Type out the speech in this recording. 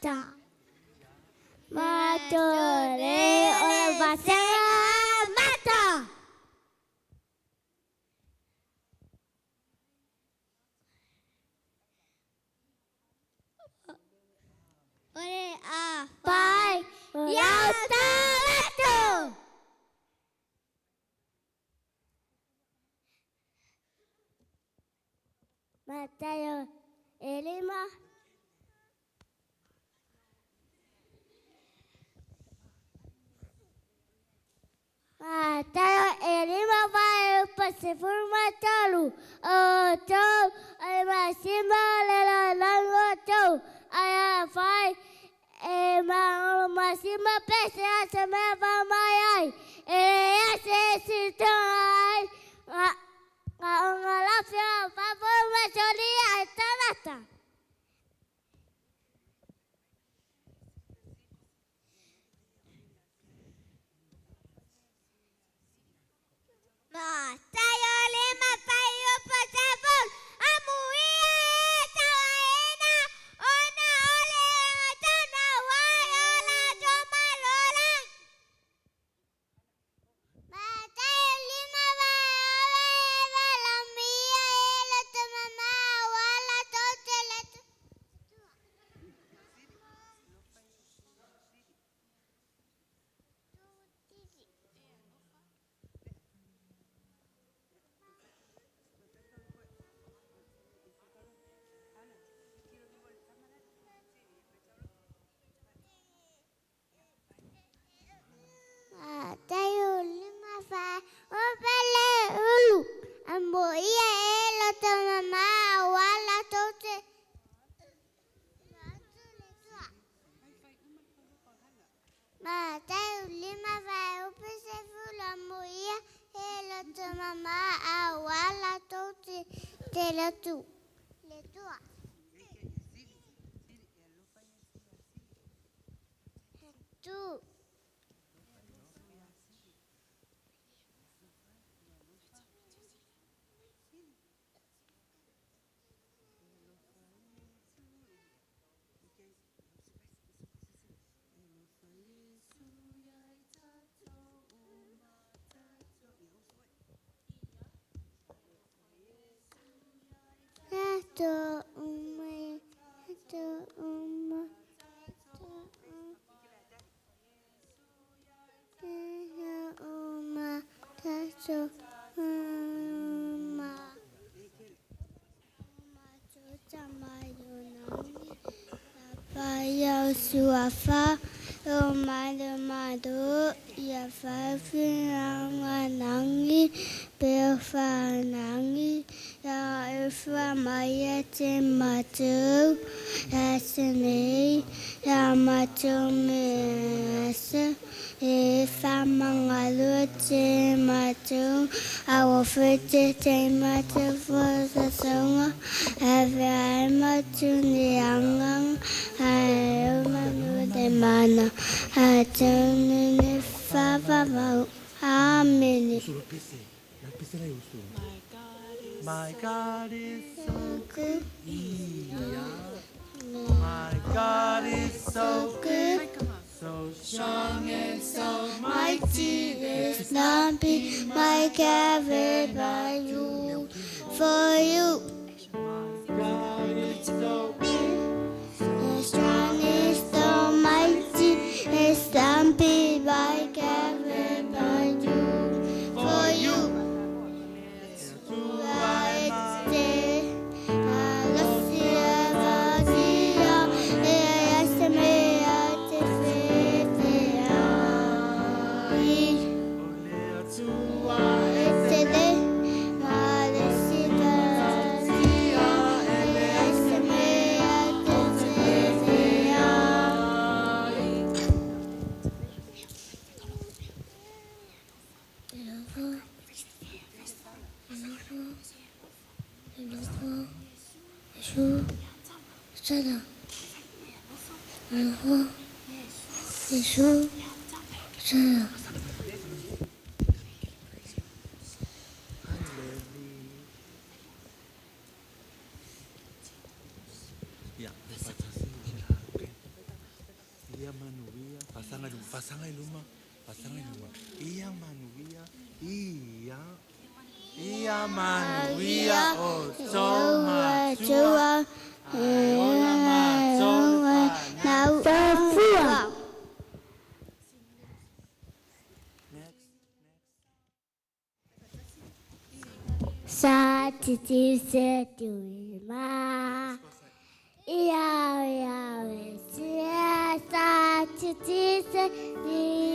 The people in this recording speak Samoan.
Mata. Matore o le vasega mata. O le a fai iau talatu. Matayo elima. Matayo elima vai pasifur matalu. O tau ai masima le la lango tau. Ai fai e ma masima pese asa me va mai ai. E ase si ai. Nga nga nga la fia fa fo ma soli ai talata. Matayo lima fai o pasifur. Amuia e tawaina. Ona ole tana wai ola tomalolang. Matayo lima fai o lamia e lo tomama wala totele. Matayo lima fai o pele ulu. Amuia e lo tomama wala tote. Matayo lima fai o pesefulu amuia e lo tomama wala tote te lotu. Le tua. Tu. To uma to uma to uma to uma Papa suafa o mado mado ia fa finanga nangi pe fa nangi ya fa maya te matu asene ya matu me se e fa mangalu te matu awo fete te matu fo sa songa ave ai matu ni angang ai manu de mana a tunu ni fa fa fa amen. My God is so good. My God is so good, so strong and so mighty. It's not be my carried by you, for you. My God is so good, so strong and so mighty. It's not be my carried by you, for you. Fasaga i luma, fasaga i luma. Ia manuia, ia. Ia manuia o tō matua. Ai ola mātou le whānau. Next. Sa ti ti se tu ma. Ia ia we si sa ti ti se ni.